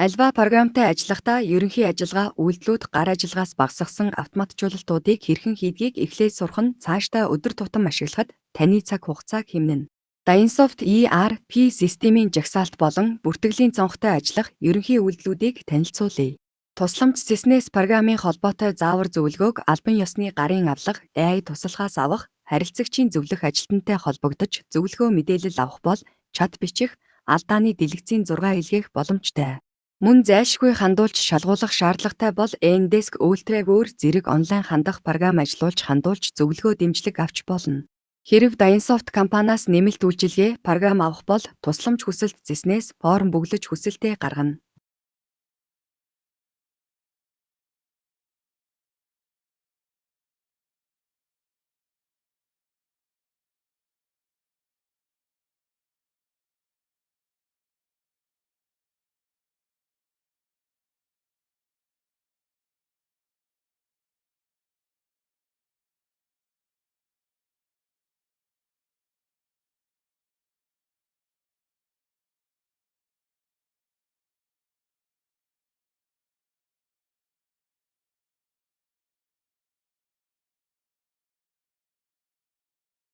Аливаа програмтай ажиллахдаа ерөнхий ажиллагаа, үйлдэлүүд гар ажиллагаас багасгасан автоматжуулалтуудыг хэрхэн хийдгийг эхлээд сурах нь цаашдаа өдөр тутам ашиглахад таны цаг хугацааг хэмнэнэ. Dynsoft ERP системийн жагсаалт болон бүртгэлийн цонхтой ажиллах ерөнхий үйлдэлүүдийг танилцуулъя. Тусламж цэснээс програмын холбоотой заавар зөвлөгөөг албан ёсны гарын авлага, AI туслахаас авах, харилцагчийн зөвлөх ажилтантай холбогдож зөвлөгөө мэдээлэл авах бол чат бичих, алдааны дэлгэцийн зургаа илгээх боломжтой. Мөн зайлшгүй хандуулж шалгуулах шаардлагатай бол AnyDesk Ultra-г өөр зэрэг онлайн хандах програм ажилуулж хандуулж зөвлөгөө дэмжлэг авч болно. Хэрэв Dynsoft компаниас нэмэлт үйлчилгээ, програм авах бол тусламж хүсэлт цэснээс форм бөглөж хүсэлтээ гаргана.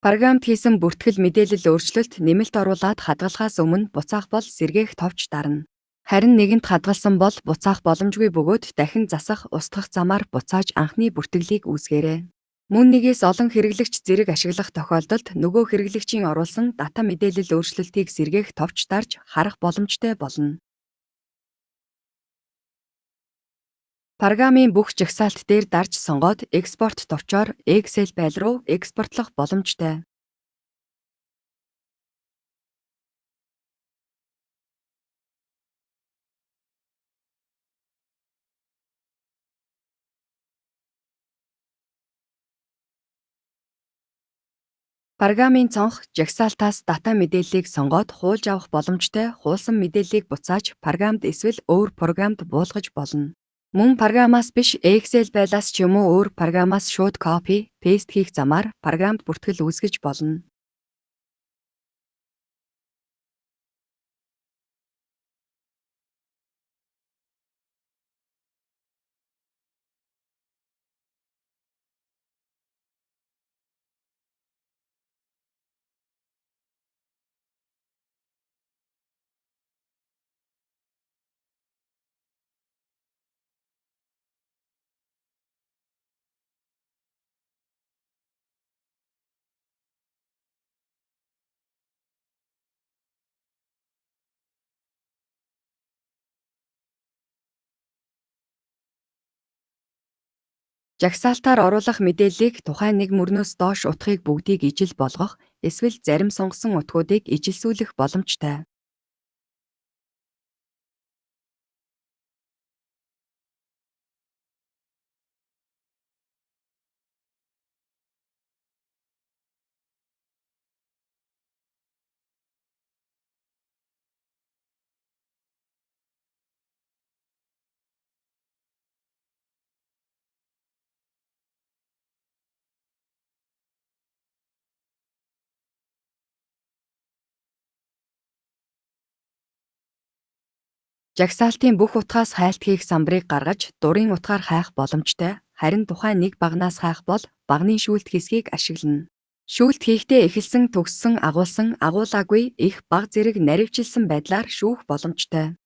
Програмд хийсэн бүртгэл мэдээлэл өөрчлөлт нэмэлт оруулаад хадгалахаас өмнө буцаах бол сэргээх товч дарна. Харин нэгэнт хадгалсан бол буцаах боломжгүй бөгөөд дахин засах, устгах замаар буцааж анхны бүртгэлийг үүсгээрэй. Мөн нэгээс олон хэрэглэгч зэрэг ашиглах тохиолдолд нөгөө хэрэглэгчийн оруулсан дата мэдээлэл өөрчлөлтийг сэргээх товч дарж харах боломжтой болно. Програмын бүх жагсаалт дээр дарж сонгоод экспорт товчоор Excel файл руу экспортлох боломжтой. Програмын цонх жагсаалтаас дата мэдээллийг сонгоод хуулж авах боломжтой хуулсан мэдээллийг буцааж програмд эсвэл өөр програмд буулгаж болно. Мөн програмаас биш Excel файлаас ч юм уу өөр програмаас шууд copy, paste хийх замаар програмд бүртгэл үүсгэж болно. Жагсаалтаар оруулах мэдээллийг тухайн нэг мөрнөөс доош утгыг бүгдийг ижил болгох эсвэл зарим сонгосон утгуудыг ижилсүүлэх боломжтой. Жагсаалтын бүх утгаас хайлт хийх самбарыг гаргаж дурын утгаар хайх боломжтой, харин тухайн нэг баганаас хайх бол баганы шүүлт хэсгийг ашиглана. Шүүлт хийхдээ эхэлсэн, төгссөн, агуулсан, агуулаагүй, их, бага зэрэг наривчилсан байдлаар шүүх боломжтой.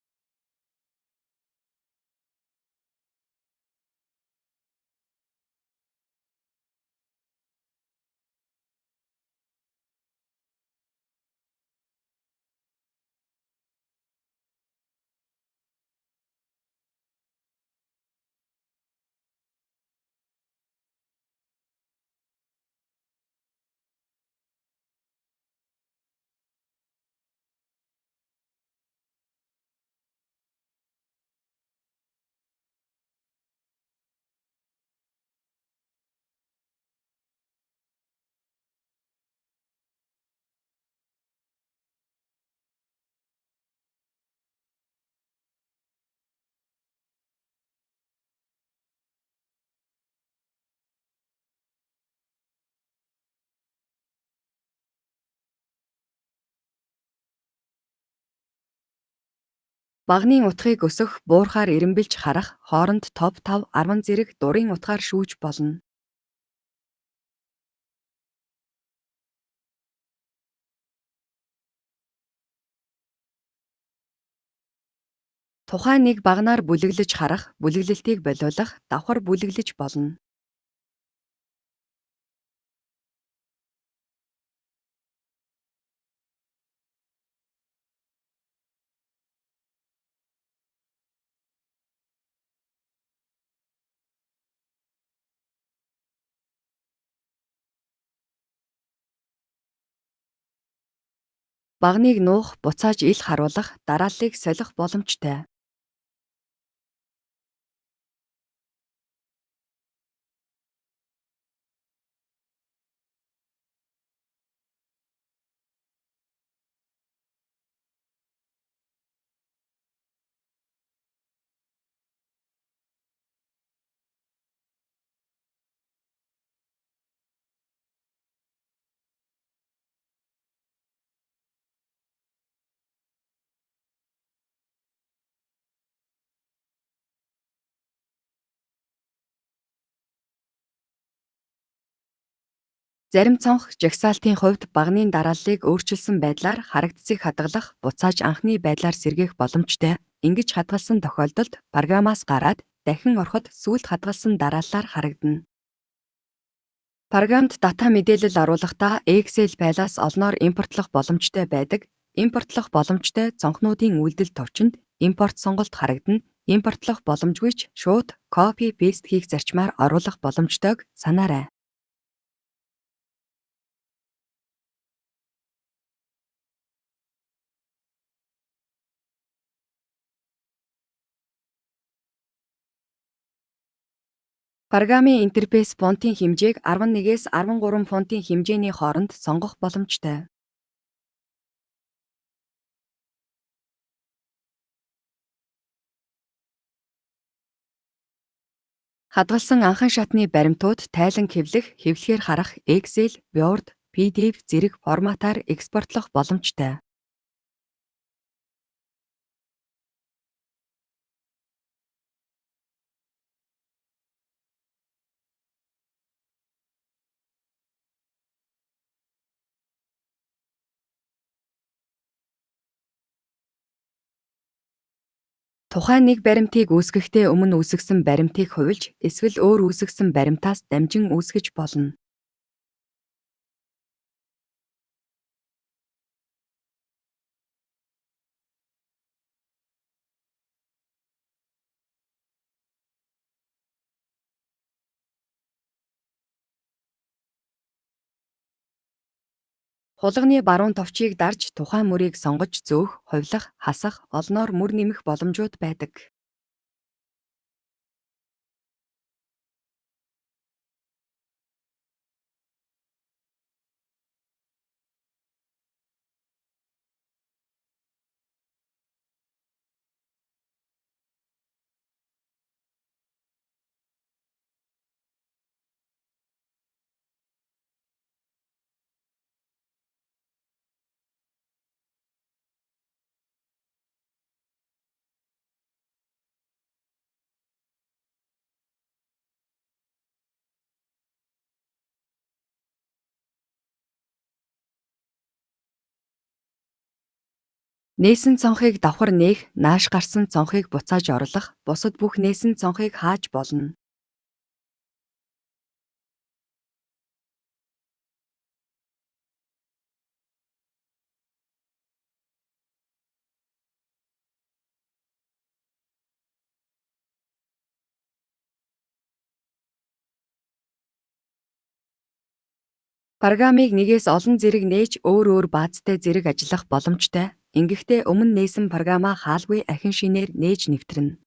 Баганын утгыг өсгөх, буурахаар эрэмбэлж харах, хооронд топ 5, 10 зэрэг дурын утгаар шүүж болно. Тухайн нэг баганаар бүлэглэж харах, бүлэглэлтийг болиулах, давхар бүлэглэж болно. Баганыг нуух, буцааж ил харуулах, дарааллыг солих боломжтой. Зарим цонх жагсаалтын хувьд баганын дарааллыг өөрчилсөн байдлаар харагдацыг хадгалах, буцааж анхны байдлаар сэргээх боломжтой. Ингэж хадгалсан тохиолдолд программаас гараад дахин ороход сүүлд хадгалсан дарааллаар харагдана. Программд дата мэдээлэл оруулахдаа Excel файлаас олноор импортлох боломжтой байдаг. Импортлох боломжтой цонхнуудын үйлдэл товчинд импорт сонголт харагдана. Импортлох боломжгүй ч шууд copy paste хийх зарчмаар оруулах боломжтойг санаарай. Программын интерфейс фонтын хэмжээг 11-ээс 13 фонтын хэмжээний хооронд сонгох боломжтой. Хадгалсан анхан шатны баримтууд тайлан хэвлэх, хэвлэхээр харах, Excel, Word, PDF зэрэг форматаар экспортлох боломжтой. Тухайн нэг баримтыг үүсгэхдээ өмнө үүсгэсэн баримтыг хувилж эсвэл өөр үүсгэсэн баримтаас дамжин үүсгэж болно. Хулганы баруун товчийг дарж тухайн мөрийг сонгож зөөх, хувилах, хасах, олноор мөр нэмэх боломжууд байдаг. Нээсэн цонхыг давхар нээх, нааш гарсан цонхыг буцааж оруулах, бусад бүх нээсэн цонхыг хааж болно. Программыг нэгээс олон зэрэг нээж өөр өөр баазтай зэрэг ажиллах боломжтой. Ингэхдээ өмнө нээсэн программаа хаалгүй ахин шинээр нээж нэвтрэнэ.